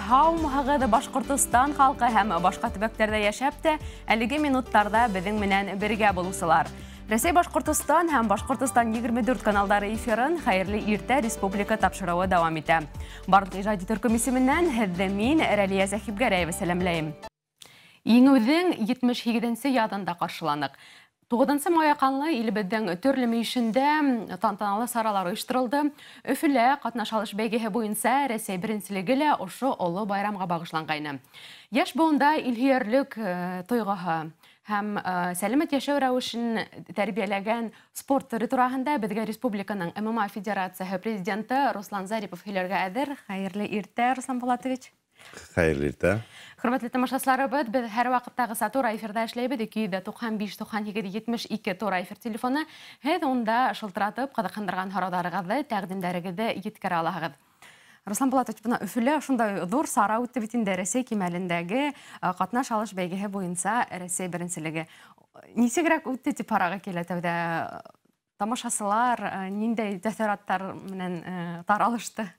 Һаумыһығыҙ, Башҡортостан халҡы һәм башҡа төбәктәрҙә йәшәп тә әлеге минуттарҙа беҙҙең менән бергә булыусылар. Рәсәй Башҡортостан һәм Башҡортостан 24 каналдары эфирын «Хәйерле иртә» республика тапшырыуы дауам итә. Барлыҡ ижади төркөм исеменән һеҙҙе мин, Рәлиә Зәхибгәрәева, сәләмләйем. Еңеүҙең 78-нсе яҙында ҡаршыланыҡ. 9 май ҡанлы илебеҙҙең төрлө мөйөшөндә тантаналы саралар ойошторолдо. Өфөлә ҡатнаш алыш бәйгеһе буйынса Рәсәй беренселеге лә ошо оло байрамға бағышланғайны. Йәш быуында илһөйәрлек тойғоһо һәм сәләмәт йәшәү рәүешен тәрбиәләгән спорт төрө тураһында беҙгә республиканың ММА Федерацияһы президенты Руслан Зарипов һөйләргә әҙер. Хәйерле иртә, Руслан Булатович. Хәйерле иртә. Хөрмәтле тамашасыларыбыҙ, беҙ һәр ваҡыттағыса тура эфирҙа эшләйбеҙ. 295 98 72 тура эфир телефоны. Һеҙ унда шылтыратып, ҡыҙыҡһындырған һорауҙарығыҙҙы, тәҡдимдәрегеҙҙе еткерә алаһығыҙ. Руслан Булатович, бына Өфөлә ошондай ҙур сара үтте бит инде, Рәсәй кимәлендәге ҡатнаш алыш бәйгеһе буйынса Рәсәй беренселеге. Нисегерәк үтте тип һорағы килә тәүҙә? Тамашасылар ниндәй тәьҫораттар менән таралышты?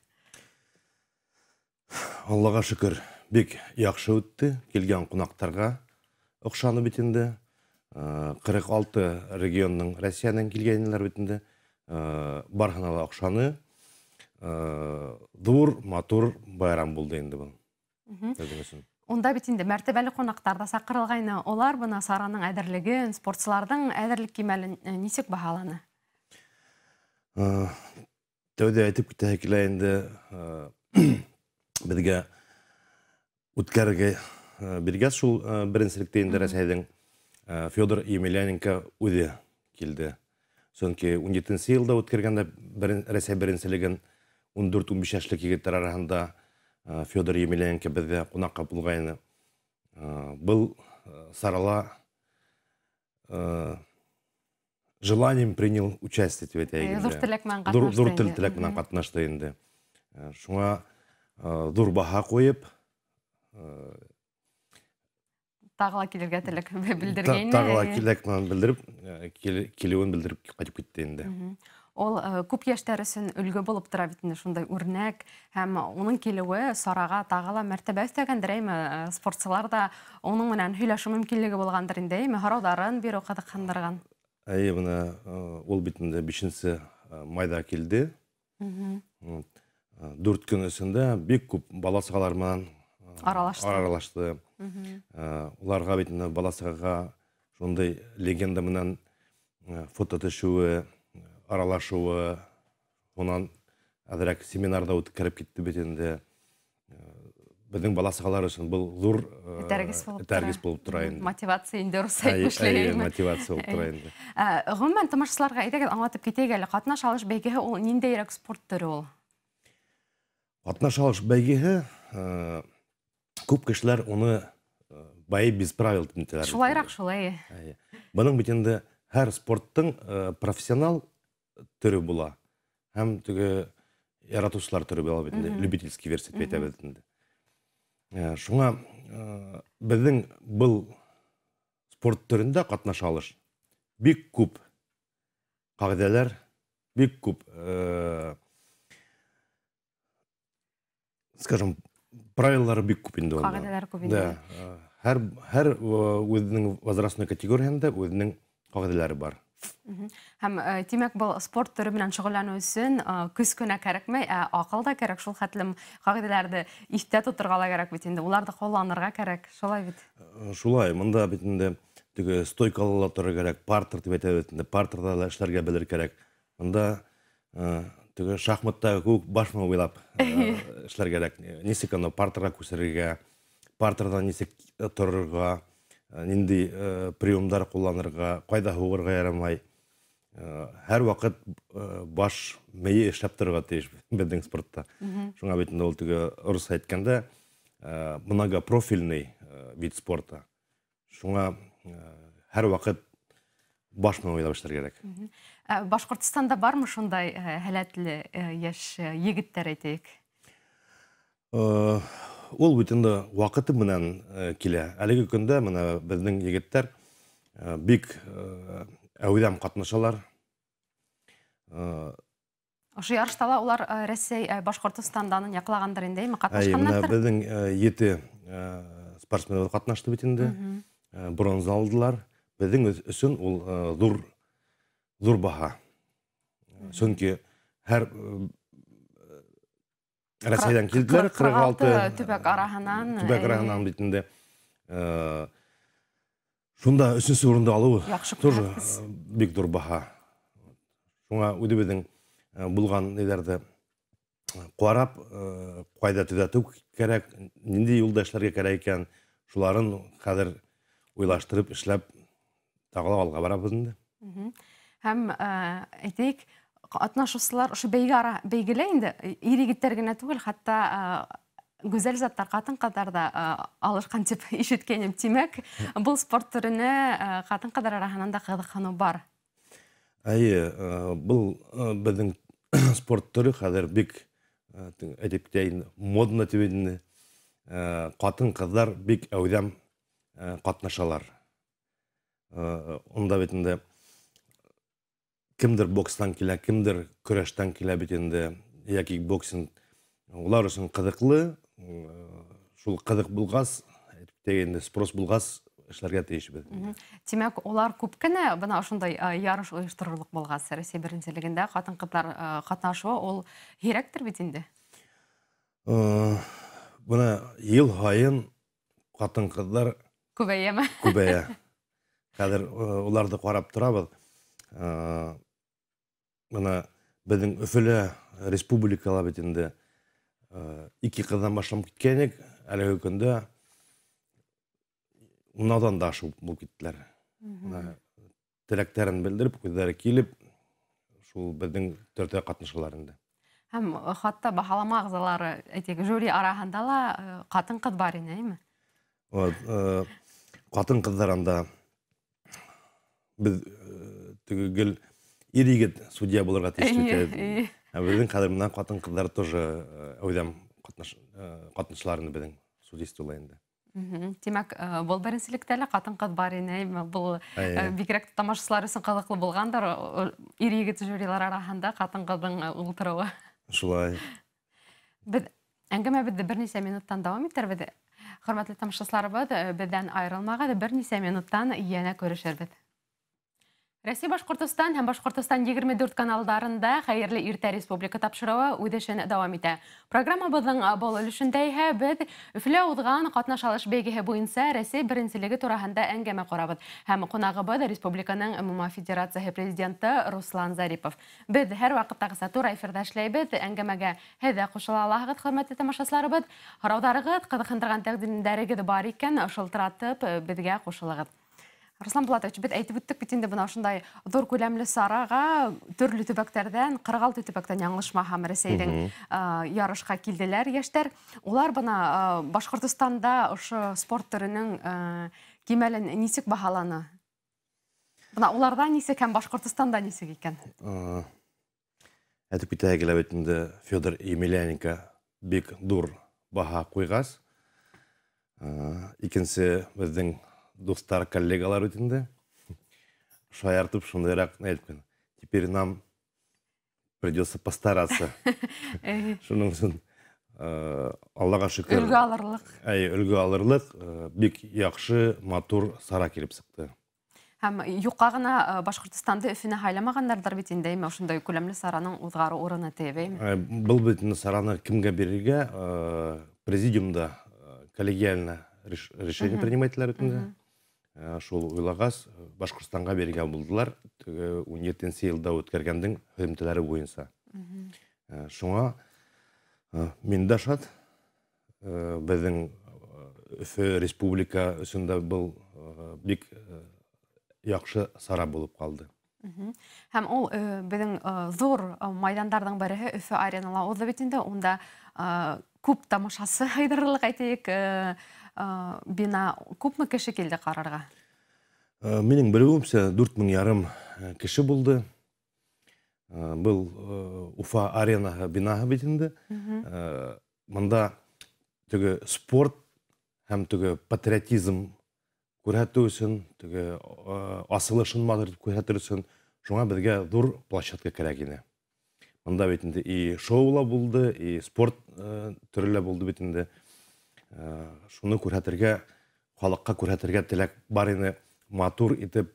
Аллаға шөкөр, бик яҡшы үтте. Килгән ҡунаҡтарға оҡшаны бит инде. 46 регионның Россиянан килгәнләр бит инде. Барыһына ла оҡшаны. Ҙур, матур байрам булды инде был. Беҙҙең өсөн. Унда бит инде мәртәбәле ҡунаҡтар ҙа саҡырылғайны. Улар бына сараның әҙерлеген, спортсыларҙың әҙерлек кимәлен нисек баһаланы? Тәүҙә әйтеп китәһе килә инде, беҙгә үткәрергә биргәс шул беренселектә инде Рәсәйҙең Федор Емельяненко үҙе килде. Сөнки ун етенсе йылда үткәргәндә Рәсәй беренселеген ун дүрт-ун биш йәшлек егеттәр араһында Федор Емельяненко беҙҙә ҡунаҡҡа булғайны. Был сарала желанием принял участие тип әйтәйек инде. Ҙур теләк менән Ҙур ҡатнашты инде. теләк менән ҡатнашты инде. Шуңа ҙур баһа ҡуйып, тағы ла килергә теләк белдергәйне. Тағы ла теләк менән белдереп, килеүен белдереп ҡайтып китте инде. Ул күп йәштәр өсөн өлгө булып тора бит инде, шундай үрнәк, һәм уның килеүе сараға тағы ла мәртәбә өҫтәгәндер, әйме? Спортсылар ҙа уның менән һөйләшеү мөмкинлеге булғандыр инде, әйме? Һорауҙарын биреү ҡыҙыҡһындырған. Әйе, бына ул бит инде 5 майҙа килде. 4 көн эсендә бик күп бала-сағалар менән Аралашты. аралашты. Уларға бит инде бала-сағаға шундай легенда менән фото төшөүе, аралашыуы, унан әҙерәк семинарҙа үткәреп китте бит инде. Беҙҙең бала-сағалар өсөн был ҙур Этәргес булып тора. этәргес булып тора инде. Мотивация инде, рус Әйе, әйтмешләй. әйе, мотивация булып тора инде. Ғөмүмән, тамашасыларға әйҙәгеҙ, аңлатып китәйек әле, ҡатнаш алыш бәйгеһе ул ниндәйерәк спорт төрө ул? Ҡатнаш алыш бәйгеһе, күп кешеләр уны бои без правил тип әйтәләр. Шулайыраҡ, шулай. Әйе. Бының бит инде һәр спорттың профессионал төрө була, һәм теге яратыусылар төрө була бит инде, любительский версия тип әйтәбеҙ инде. Шуңа беҙҙең был спорт төрөндә ҡатнаша алыш бик күп ҡағиҙәләр, бик күп скажем, правилалары бик күп инде унда. Ҡағиҙәләр күп инде. Да, һәр үҙенең возрастной категорияһында үҙенең ҡағиҙәләре бар. Һәм тимәк, был спорт төрө менән шөғөлләнеү өсөн көс кенә кәрәкмәй, ә аҡыл да кәрәк, шул хәтлем ҡағиҙәләрҙе иҫтә тоторға ла кәрәк бит инде, уларҙы ҡулланырға кәрәк, шулай бит? Шулай, мында бит инде теге стойкала ла торор кәрәк, партер тип әйтәбеҙ инде, партерҙа ла эшләргә белер кәрәк. Мында теге шахматта күк баш менән уйлап эшләр кәрәк. Нисек аны партерға күсерергә, партерҙан нисек торорға, ниндәй приемдар ҡулланырға, ҡайҙа һуғырға ярамай. Һәр ваҡыт баш мейе эшләп торорға тейеш беҙҙең спортта. Шуңа бит инде ул теге урыҫ әйткәндә многопрофильный вид спорта. Шуңа һәр ваҡыт баш менән уйлап эшләр кәрәк. Башҡортостанда бармы шундай һәләтле йәш егеттәр әйтәйек? Ул бит инде ваҡыты менән килә. Әлеге көндә бына беҙҙең егеттәр бик әүҙәм ҡатнашалар. Ошо ярышта ла улар Рәсәй, Башҡортостан данын яҡлағандар инде, әйме, ҡатнашҡандарҙыр? Беҙҙең 7 спортсмен ҡатнашты бит инде. Бронза алдылар. Беҙҙең өсөн ул ҙур баһа. Сөнки һәр Рәсәйҙән килделәр, 46 төбәк араһынан. Төбәк араһынан бит инде. Шунда 3-нсе урынды алыу тоже бик ҙур баһа. Шуңа үҙебеҙҙең булған ниләрҙе ҡарап, ҡайҙа төҙәтеү кәрәк, ниндәй юлда эшләргә кәрәк икән, шуларын хәҙер уйлаштырып эшләп тағы ла алға барабыҙ инде. Һәм әйтәйек, ҡатнашыусылар ошо бәйгелә инде ир-егеттәр генә түгел, хатта гүзәл заттар, ҡатын-ҡыҙҙар да алышҡан тип ишеткәнем. Тимәк, был спорт төрөнә ҡатын-ҡыҙҙар араһынан да ҡыҙыҡһыныу бар. Әйе, был беҙҙең спорт төрө хәҙер бик, әйтеп китәйен, модно тип инде. Ҡатын-ҡыҙҙар бик әүҙәм ҡатнашалар. Унда бит инде кемдер бокстан килә, кемдер көрәштән килә бит инде, йәки боксинг. Улар өсөн ҡыҙыҡлы, шул ҡыҙыҡ булғас, әйтеп китәйен, спрос булғас эшләргә тейешбеҙ. Тимәк, улар күп кенә бына ошондай ярыш ойошторорлоҡ булғас, Рәсәй беренселегендә ҡатын-ҡыҙҙар ҡатнашыуы ул һирәктер бит инде. Бына йыл һайын ҡатын-ҡыҙҙар күбәйәме? Күбәйә. Хәҙер уларҙы ҡарап торабыҙ. Бына беҙҙең Өфөлә республикала бит инде 2 ҡыҙҙан башланып киткәнек, әлеге көндә унауҙан да ашыу булып киттеләр. Бына теләктәрен белдереп, үҙҙәре килеп, шул беҙҙең төрҙә ҡатнашалар инде. Һәм хатта баһалама ағзалары, әйтик, жюри араһында ла ҡатын-ҡыҙ бар ине, әйме? Ҡатын-ҡыҙҙар анда беҙ теге гел ир-егет судья булырға тейеш бит. Ә беҙҙең хәҙер менән ҡатын-ҡыҙҙар тоже әүҙәм ҡатнашалар инде беҙҙең судействола инде. Тимәк, был беренселектә лә ҡатын-ҡыҙ бар ине, әйме? Был бигерәк тә тамашасылар өсөн ҡыҙыҡлы булғандыр, ир-егет жюрилар араһында ҡатын-ҡыҙҙың ултырыуы. Шулай. Беҙ әңгәмәбеҙҙе бер нисә минуттан дауам итербеҙ. Хөрмәтле тамашасыларыбыҙ, беҙҙән айырылмағыҙ, бер нисә минуттан йәнә күрешербеҙ. Рәсәй Башҡортостан һәм Башҡортостан 24 каналдарында Хәйерле иртә республика тапшырыуы үҙ эшен дауам итә. Программабыҙҙың был өлөшөндә иһә беҙ Өфөлә уҙған ҡатнаш алыш бәйгеһе буйынса Рәсәй беренселеге тураһында әңгәмә ҡорабыҙ. Һәм ҡунағыбыҙ республиканың ММА Федерацияһы президенты Руслан Зарипов. Беҙ һәр ваҡыттағыса тура эфирҙа эшләйбеҙ. Әңгәмәгә һеҙ ҙә ҡушыла алаһығыҙ, хөрмәтле тамашасыларыбыҙ. Һорауҙарығыҙ, ҡыҙыҡһындырған тәҡдимдәрегеҙ бар икән, шылтыратып беҙгә ҡушылығыҙ. Руслан Булатович, беҙ әйтеп үттек бит инде бына ошондай ҙур күләмле сараға төрлө төбәктәрҙән, 46 төбәктән яңылышмаһам, Рәсәйҙең ярышҡа килделәр йәштәр. Улар бына Башҡортостанда ошо спорт төрөнөң кимәлен нисек баһаланы? Бына уларҙа нисек һәм Башҡортостанда нисек икән? Әйтеп китәһе килә бит инде, Федор Емельяненко бик ҙур баһа ҡуйғас. Икенсе беҙҙең дуҫтар, коллегалар бит инде. Шаяртып шундайыраҡ әйткән. Теперь нам придется постараться. Шуның өсөн Аллаға шөкөр. Өлгө алырлыҡ. Әй, өлгө алырлыҡ, бик яҡшы, матур сара килеп сыҡты. Һәм юҡҡа ғына Башҡортостанды Өфөнә һайламағандарҙыр бит инде, әйме, ошондай күләмле сараның уҙғарыу урыны тип, әйме? Был бит инде сараны кемгә бирергә, президиумда коллегиально решение принимать ителәр бит инде. Шул уйлағас, Башҡортостанға бирергә булдылар, теге 17-нсе йылда үткәргәндең һөҙөмтәләре буйынса. Шуңа мин дә шат, беҙҙең Өфө республика өсөн дә был бик яҡшы сара булып ҡалды. Һәм ул беҙҙең ҙур майҙандарҙың береһе Өфө аренала уҙҙы бит инде, унда күп тамашасы һыйҙырырлыҡ, әйтәйек, бина. Күпме кеше килде ҡарарға? Минең белеүемсә, 4500 кеше булды. Был Уфа аренаһы бинаһы бит инде. Мында теге спорт һәм теге патриотизм күрһәтеү өсөн, теге асылышын матур итеп күрһәтер өсөн, шуңа беҙгә ҙур площадка кәрәк ине. Мында бит инде и шоу ла булды, и спорт төрө лә булды бит инде. Шуны күрһәтергә, халыҡҡа күрһәтергә теләк бар ине, матур итеп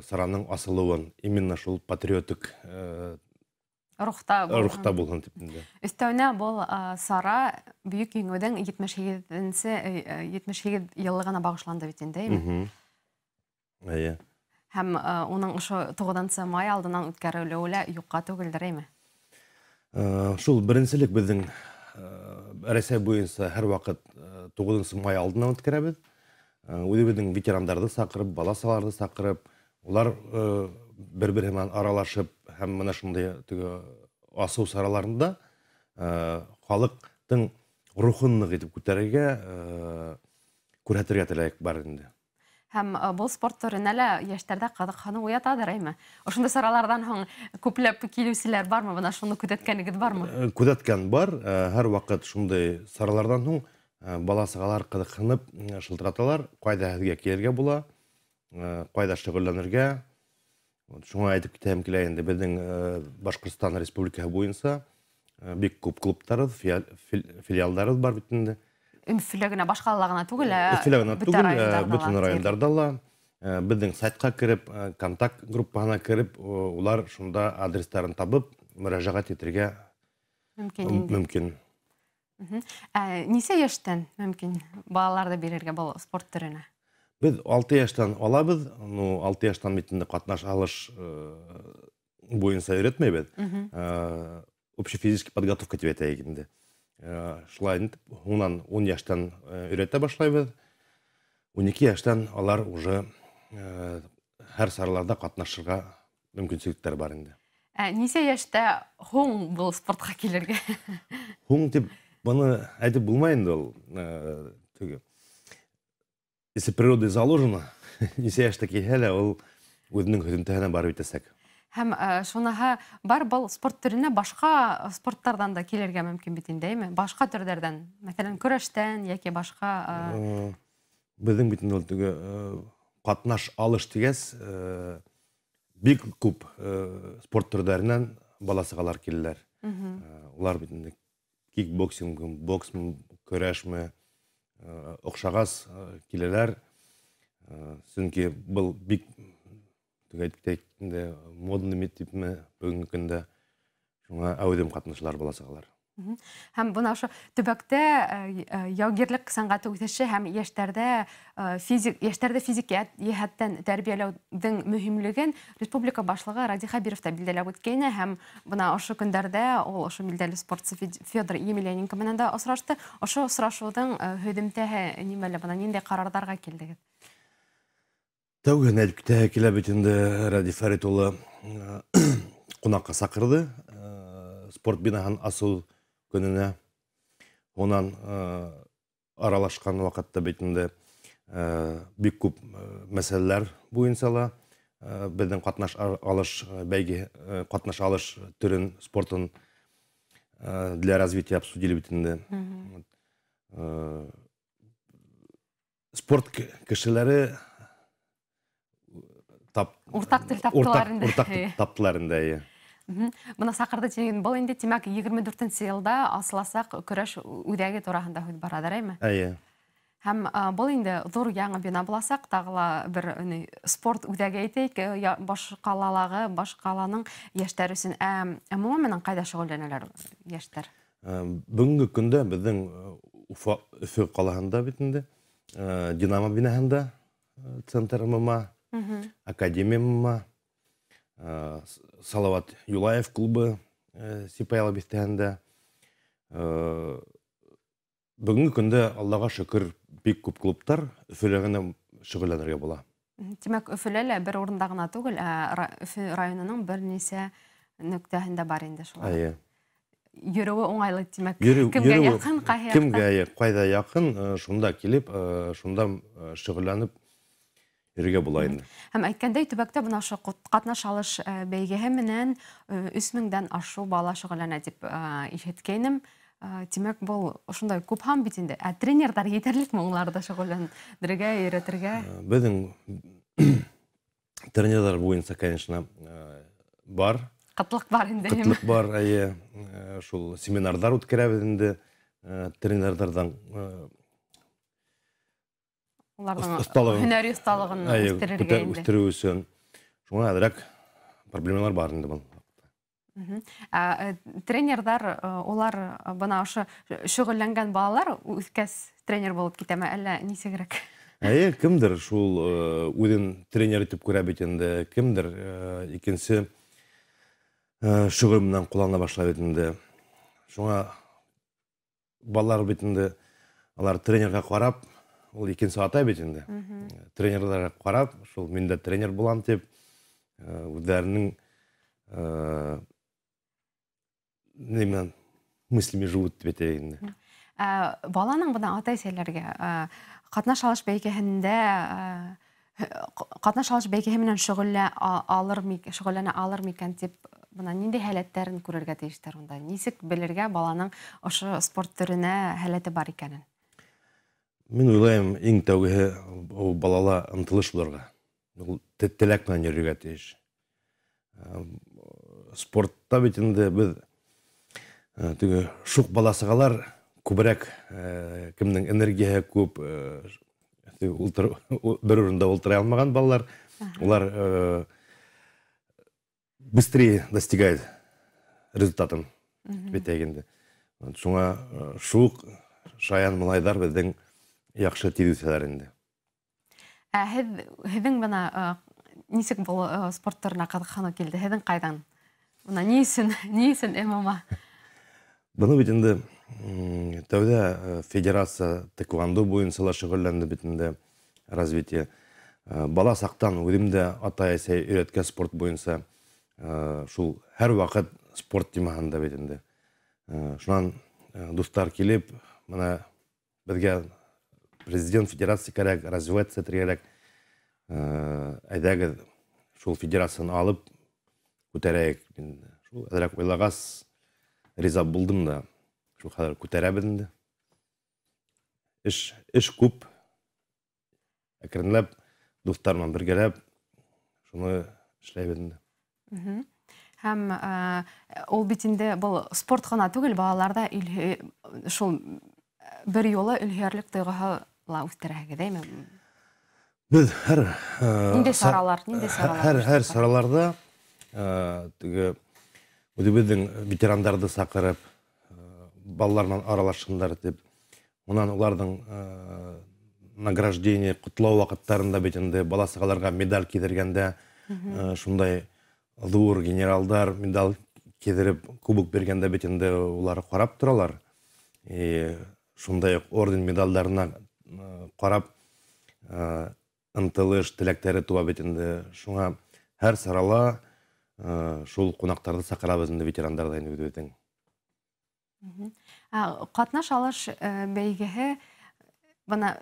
сараның асылыуын, именно шул патриотик рухта рухта булһын тип инде. Өҫтәүенә был сара Бөйөк Еңеүҙең 78 йыллығына бағышланды бит инде, әйме? Эйе. Һәм уның ошо 9 май алдынан үткәрелеүе лә юҡҡа түгелдер, әйме? Шул беренселек беҙҙең Рәсәй буйынса һәр ваҡыт 9 май алдынан үткәрәбеҙ. Үҙебеҙҙең ветерандарҙы саҡырып, бала-сағаларҙы саҡырып, улар бер-береһе менән аралашып һәм мына шундай теге асыу сараларында халыҡтың рухын ныҡ итеп күтәрергә, күрһәтергә теләк бар инде. Һәм был спорт төрөнә лә йәштәрҙә ҡыҙыҡһыныу уяталыр, әйме? Ошондай сараларҙан һуң күпләп килеүселәр бармы? Бына шуны күҙәткәнегеҙ бармы? Күҙәткән бар. Һәр ваҡыт шундай сараларҙан һуң бала-сағалар ҡыҙыҡһынып шылтыраталар, ҡайҙа һеҙгә килергә була, ҡайҙа шөғөлләнергә. Шуңа әйтеп китәһем килә инде, беҙҙең Башҡортостан Республикаһы буйынса бик күп клубтарыбыҙ, филиалдарыбыҙ бар бит инде. Өфөлә генә, баш ҡалала ғына түгел, Өфөлә генә түгел, бөтөн райондарҙа ла. Беҙҙең сайтҡа кереп, контакт группаһына кереп, улар шунда адрестарын табып, мөрәжәғәт итергә мөмкин. Нисә йәштән мөмкин балаларҙы бирергә был спорт төрөнә? Беҙ 6 йәштән алабыҙ, ну 6 йәштән бит инде ҡатнаш алыш буйынса өйрәтмәйбеҙ. Общефизический подготовка тип әйтәйек инде. Шулай итеп, һуңынан 10 йәштән өйрәтә башлайбыҙ. 12 йәштән алар уже һәр сараларҙа ҡатнашырға мөмкинселектәр бар инде. Нисә йәштә һуң был спортҡа килергә? Һуң тип быны әйтеп булмай инде ул. Теге если природа заложена, нисә йәштә килһә лә, ул үҙенең һөҙөмтәһенә барып етәсәк. Һәм шуныһы бар, был спорт төрөнә башҡа спорттарҙан да килергә мөмкин бит инде, әйме? Башҡа төрҙәрҙән, мәҫәлән, көрәштән йәки башҡа, Беҙҙең бит инде ул теге ҡатнаш алыш тигәс, бик күп спорт төрҙәренән бала-сағалар киләләр. Улар бит инде кикбоксинг, боксмы, көрәшме, оҡшағас киләләр. Сөнки был бик, әйтеп китәйек инде, модный типме бөгөнгө көндә, шуңа әүҙем ҡатнашалар бала-сағалар. Һәм бына ошо төбәктә яугирлек сәнғәте үҫеше һәм йәштәрҙе физик йәһәттән тәрбиәләүҙең мөһимлеген республика башлығы Радий Хәбиров та билдәләп үткәйне, һәм бына ошо көндәрҙә ул ошо билдәле спортсы Федор Емельяненко менән дә осрашты. Ошо осрашыуҙың һөҙөмтәһе нимәлә, бына ниндәй ҡарарҙарға килдегеҙ? Тәүге әйтеп китәһе килә бит инде, Радий Фәрит улы ҡунаҡҡа саҡырҙы спорт бинаһын асыу көнөнә. Унан аралашҡан ваҡытта бит инде бик күп мәсьәләләр буйынса ла беҙҙең ҡатнаш алыш бәйге, ҡатнаш алыш төрөн спортын для развития обсудили бит инде. Спорт кешеләре уртаҡ тел таптылар инде. Уртаҡ тел таптылар инде, эйе. Бына саҡырҙы тигән был инде, тимәк, 24 йылда асыласаҡ көрәш үҙәге тураһында һүҙ баралыр, әйме? Эйе. Һәм был инде ҙур яңы бина буласаҡ, тағы ла бер спорт үҙәге әйтәйек, баш ҡалалағы, баш ҡаланың йәштәр өсөн. Ә моның менән ҡайҙа шөғөлләнәләр йәштәр? Бөгөнгө көндә беҙҙең Уфа, Өфө ҡалаһында бит инде, Динамо бинаһында, центр ММА, Академия ММА, Салават Юлаев клубы Сипайла биҫтәһендә. Бөгөнгө көндә, Аллаға шөкөр, бик күп клубтар Өфөлә генә шөғөлләнергә була. Тимәк, Өфөлә лә бер урында ғына түгел, ә Өфө районының бер нисә нөктәһендә бар инде шулай. Эйе. Йөрөүе уңайлы, тимәк. Кемгә яҡын, ҡайһы яҡта? Кемгә ҡайҙа яҡын, шунда килеп, шунда шөғөлләнеп йөрөргә була инде. Һәм әйткәндәй, төбәктә бына ошо ҡатнаш алыш бәйгеһе менән өс меңдән ашыу бала шөғөлләнә тип ишеткәйнем. Тимәк, был ошондай күп һан бит инде. Ә тренерҙар етерлекме уларҙы шөғөлләндерергә, өйрәтергә? Беҙҙең тренерҙар буйынса, конечно, бар. Ҡытлыҡ бар инде. Ҡытлыҡ бар, әйе. Шул семинарҙар үткәрәбеҙ инде, тренерҙарҙан уларҙың һөнәри оҫталығын үҫтерергә инде. Үҫтереү өсөн. Шуңа әҙерәк проблемалар бар инде был. Тренерҙар, улар бына ошо шөғөлләнгән балалар үҫкәс тренер булып китәме, әллә нисегерәк? Әйе, кемдер шул үҙен тренер итеп күрә бит инде, кемдер икенсе шөғөл менән ҡуллана башлай бит инде. Шуңа балалар бит инде, алар тренерға ҡарап, ул икенсе атай бит инде. Тренерҙарға ҡарап, шул мин дә тренер булам тип, үҙҙәренең нимә мыслями живут бит инде. Баланың бына атай-әсәйләргә ҡатнаш алыш бәйгеһендә ҡатнаш алыш бәйгеһе менән шөғөлләнә алыр микән тип бына ниндәй һәләттәрен күрергә тейештәр унда? Нисек белергә баланың ошо спорт төрөнә һәләте бар икәнен? Мин уйлайым, иң тәүгеһе ул балала ынтылыш булырға. Ул теләк менән йөрөргә тейеш. Спортта бит инде беҙ теге шуҡ бала-сағалар күберәк, кемдең энергияһы күп, бер урында ултыра алмаған балалар, улар быстрее достигает результатын бит инде. Шуңа шуҡ шаян малайҙар беҙҙең яҡшы тиҙ үҫәләр инде. Ә һеҙҙең бына нисек был спорт төрөнә ҡыҙыҡһыныу килде? Һеҙҙең ҡайҙан? Бына ни өсөн ММА? Быны бит инде тәүҙә федерация тэквондо буйынса ла шөғөлләнде бит инде развитие. Бала саҡтан үҙем дә атай-әсәй өйрәткән спорт буйынса шул һәр ваҡыт спорт темаһында бит инде. Шунан дуҫтар килеп, бына беҙгә президент федерация кәрәк, развиваться кәрәк. Әйҙәгеҙ шул федерацияны алып күтәрәйек. Шул әҙерәк уйлағас риза булдым да. Шул хәҙер күтәрәбеҙ инде. Эш күп. Әкренләп дуҫтар менән бергәләп шуны эшләйбеҙ инде. Һәм ул бит инде был спорт ҡына түгел, балаларҙа шул бер юлы илһөйәрлек тойғоһо ла үҫтерәһегеҙ, әйме? Беҙ һәр ниндәй саралар, ниндәй саралар? Һәр сараларҙа теге үҙебеҙҙең ветерандарҙы саҡырып, балалар менән аралашһындар тип, унан уларҙың награждение, ҡотлау ваҡыттарында бит инде бала-сағаларға медаль кейҙергәндә, шундай ҙур генералдар медаль кейҙереп кубок биргәндә бит инде улар ҡарап торалар. Шундай уҡ орден медалдарына ҡарап ынтылыш, теләктәре туа бит инде. Шуңа һәр сарала шул ҡунаҡтарҙы саҡырабыҙ инде, ветерандарҙы инде үҙебеҙҙең. Ҡатнаш алыш бәйгеһе, бына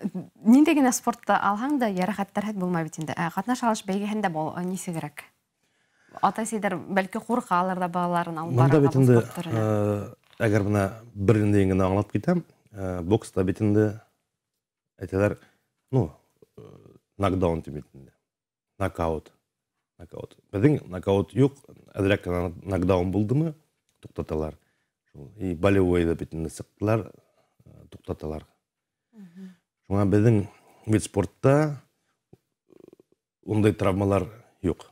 ниндәй генә спортта алһаң да йәрәхәттәрһеҙ булмай бит инде. Ҡатнаш алыш бәйгеһендә был нисегерәк? Ата-әсәйҙәр бәлки ҡурҡалыр ҙа балаларын алып Бында барырға бит инде, был спорт төрөнә. Әгәр бына бер ниндәй генә аңлап китәм, бокста бит инде әйтәләр, нокдаун тип бит инде. Нокаут. Нокаут. Беҙҙең нокаут юҡ, әҙерәк кенә нокдаун булдымы, туҡтаталар. Шул, и болевой ҙа бит инде сыҡтылар, туҡтаталар. Шуңа беҙҙең бит спортта ундай травмалар юҡ.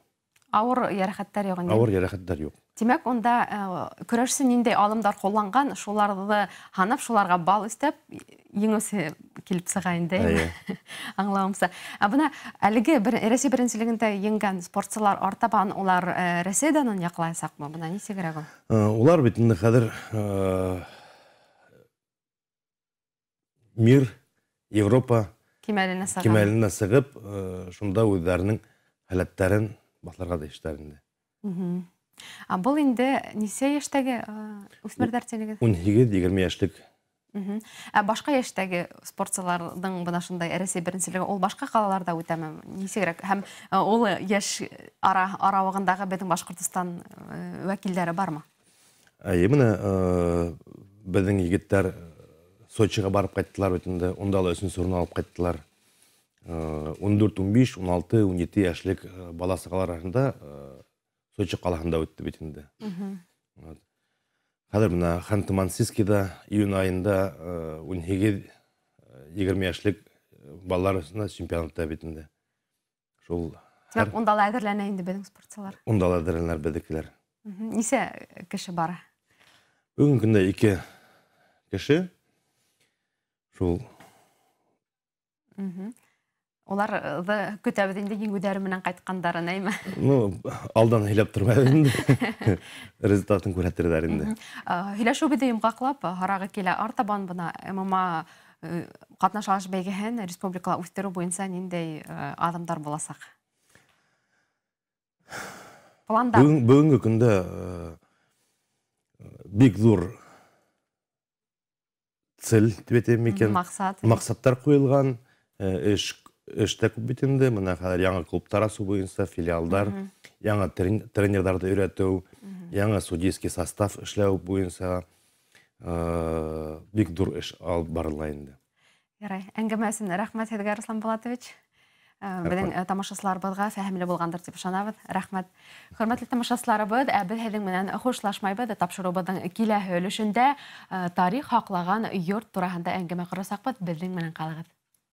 Ауыр йәрәхәттәр юҡ инде. Ауыр йәрәхәттәр юҡ. Тимәк, унда көрәшсе ниндәй алымдар ҡулланған, шуларҙы һанап, шуларға бал өҫтәп, еңеүсе килеп сыға инде. Эйе. Аңлауымса. Ә бына әлеге Рәсәй беренселегендә еңгән спортсылар артабан улар Рәсәй данын яҡлаясаҡмы? Бына нисегерәк ул? Улар бит инде хәҙер мир, Европа Кимәленә сыға. кимәленә сығып, шунда үҙҙәренең һәләттәрен баҫларға тейештәр инде. Ә был инде нисә йәштәге үҫмерҙәр тинегеҙ? Ун һигеҙ, егерме йәшлек. Ә башҡа йәштәге спортсыларҙың бына шундай Рәсәй беренселеге ул башҡа ҡалаларҙа үтәме? Нисегерәк? Һәм ул йәш арауығындағы беҙҙең Башҡортостан вәкилдәре бармы? Әйе, бына беҙҙең егеттәр Сочиға барып ҡайттылар бит инде, унда ла өсөнсө урын алып ҡайттылар. 14, 15, 16, 17 йәшлек бала-сағалар араһында Сочи ҡалаһында үтте бит инде. Хәҙер бына Ханты-Мансийскийҙа июнь айында 18-20 йәшлек балалар арасында чемпионатта бит инде. Шул. Тимәк, унда ла әҙерләнә инде беҙҙең спортсылар. Унда ла әҙерләнәләр беҙҙекеләр. Нисә кеше бара? Бөгөнгө көндә 2 кеше. Шул. Уларҙы көтәбеҙ инде еңеүҙәре менән ҡайтҡандарын, әйме? Ну, алдан һөйләп тормайбыҙ инде. Результатын күрһәтерҙәр инде. Һөйләшеүебеҙҙе йомғаҡлап, һорағы килә. Артабан бына ММА ҡатнаш алыш бәйгеһен республикала үҫтереү буйынса ниндәй аҙымдар буласаҡ? Пландар? Бөгөнгө көндә бик ҙур цель тип әйтәйем микән? Маҡсат. Маҡсаттар ҡуйылған, эш тә күп бит инде. Бына хәҙер яңы клубтар асыу буйынса филиалдар, яңы тренерҙарҙы өйрәтеү, яңы судейский состав эшләү буйынса бик ҙур эш алып барыла инде. Ярай, әңгәмә өсөн рәхмәт һеҙгә, Руслан Булатович. Беҙҙең тамашасыларыбыҙға фәһемле булғандыр тип ышанабыҙ. Рәхмәт. Хөрмәтле тамашасыларыбыҙ, беҙ һеҙҙең менән хушлашмайбыҙ. Тапшырыуыбыҙҙың киләһе өлөшөндә тарих һаҡлаған йорт тураһында әңгәмә ҡорасаҡбыҙ. Беҙҙең менән ҡалығыҙ.